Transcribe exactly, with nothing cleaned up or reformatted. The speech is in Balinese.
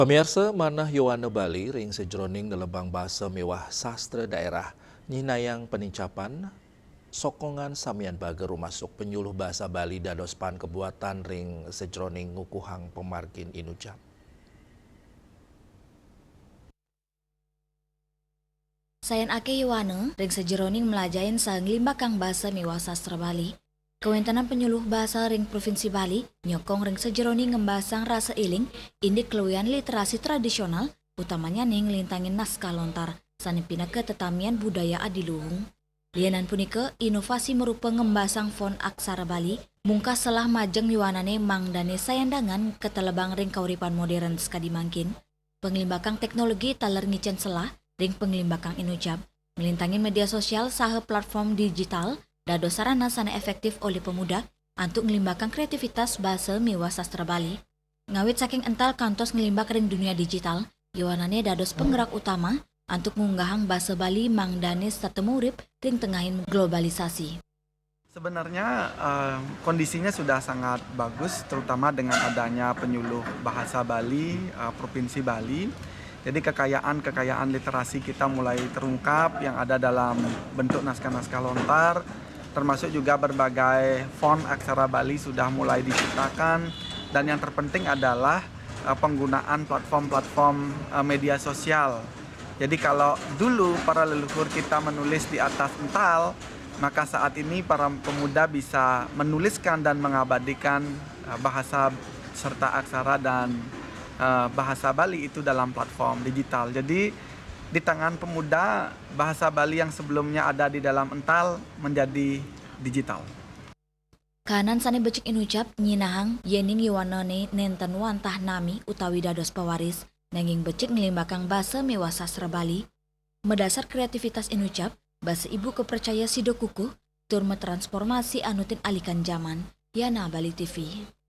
Pamiarsa, manah Yowana Bali ring sajeroning lelebang basa miwah sastra daerah nyinayang panincapan sokongan samian bager rumasuk penyuluh basa Bali dados pan kebuatan ring sajeroning ngukuhang pamargin inucap. Sayan akeh Yowana ring sajeroning mlajahin saha nglimbakang basa miwah sastra Bali. Kawentenan penyuluh basa ring Provinsi Bali nyokong ring sajeroning ngembasang rasa iling indik kaluihan literasi tradisional, utamanyané nglintangin naskah lontar sané pinaka tetamian budaya adiluhung. Lianan punika, inovasi marupa ngembasang font aksara Bali mungkah selah majeng Yowanané mangdané sayandangan katelebang ring kauripan modern sakadi mangkin. Panglimbakang teknologi taler ngicen selah ring panglimbakang inucap, nglintangin media sosial saha platform digital dados sarana sané efektif olih pemuda antuk nglimbakang kreativitas basa miwah sastra Bali. Ngawit saking ental kantos nglimbak ring dunia digital, Yowanané dados penggerak utama antuk ngunggahang basa Bali mangdané setata murip ring tengahin globalisasi. Sebenarnya, eh, kondisinya sudah sangat bagus, terutama dengan adanya penyuluh bahasa Bali, eh, Provinsi Bali. Jadi kekayaan-kekayaan literasi kita mulai terungkap yang ada dalam bentuk naskah-naskah lontar, termasuk juga berbagai font aksara Bali sudah mulai diciptakan, dan yang terpenting adalah, eh, penggunaan platform-platform, eh, media sosial. Jadi kalau dulu para leluhur kita menulis di atas ental, maka saat ini para pemuda bisa menuliskan dan mengabadikan, eh, bahasa serta aksara dan, eh, bahasa Bali itu dalam platform digital. Jadi di tangan pemuda, bahasa Bali yang sebelumnya ada di dalam ental menjadi digital. Kahanan sané becik inucap nyinahang yéning Yowanané nénten wantah nami utawi dados pewaris, nanging becik nglimbakang basa miwah sastra Bali. Madasar kreativitas inucap, basa ibu kapracaya sida kukuh tur matransformasi anutin alikan jaman. Yana Bali T V.